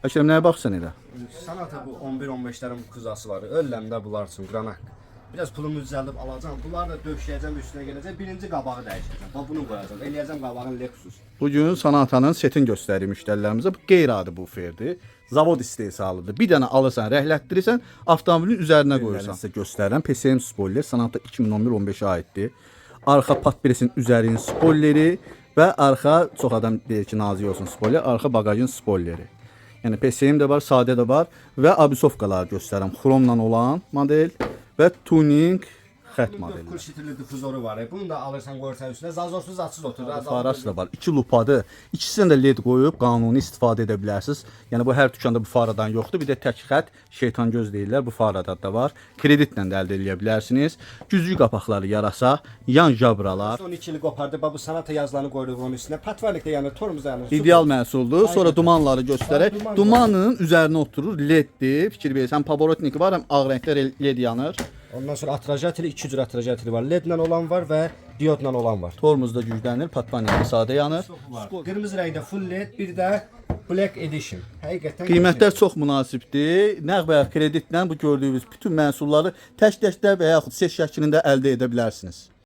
Əkrəm, nəyə baxsan elə? Sanata bu 11-15-lərin bu kuzası var. Ölləmdə bunlar üçün qranak. Biraz pulumu düzəldib alacağam. Bunları da döşəyəcəm, üstünə gələcək. Birinci qabağı dəyişəcəm. Bax bunu qoyacağam. Eləyəcəm qabağın Lexus. Bu gün Sonatanın setini göstərir müştərilərimizə. Bu qeyri-adi buferdir. Zavod istehsalıdır. Bir dənə alırsan, rəhlətdirirsən, avtomobilin üzərinə qoyursan. Sizə göstərirəm. PSM spoiler Sonata 2011-15-ə aiddir. Arxa patpresin üzərinin spoileri və arxa, çox adam deyir ki, nazik olsun spoiler, arxa bagajın spoileri. Yəni PSM də var, sadə də var və abisovkaları göstərirəm. Xromla olan model və tuning xətt modeli. 4 litrli difuzoru var. Bunu da alırsan, qoyursan üstünə. Zazorsuz, zatsız oturur. Farası da var. İki lupadır. İkisini də led qoyub qanuni istifadə edə bilərsiniz. Yəni bu hər dükanda bu faradan yoxdur. Bir də tək xətt şeytan göz deyirlər. Bu farada da var. Kreditlə də əldə edə bilərsiniz. Güzgü qapaqları yarasa, yan jabralar. Son 2 ili qopardı. Bax bu Sanata yazılarını qoyduq onun üstünə. Patvarnik də yanır, tormuz da yanır. İdeal məhsuldur. Sonra dumanları göstərək. Duman var. Dumanın üzərinə oturur leddir. Fikir verirsən, paborotniki var, həm ağ rəngdə led yanır. Ondan sonra atrajateli, iki cür atrajateli var. LED-lə olan var və diodla olan var. Tormuz da güclənir, patvanik sadə yanır. Var. Qırmızı rəngdə full LED, bir də Black Edition. Həqiqətən Qiymətlər çox münasibdir. Nəqd və ya kreditlə bu gördüyünüz bütün məhsulları tək-təkdə və yaxud set şəklində əldə edə bilərsiniz.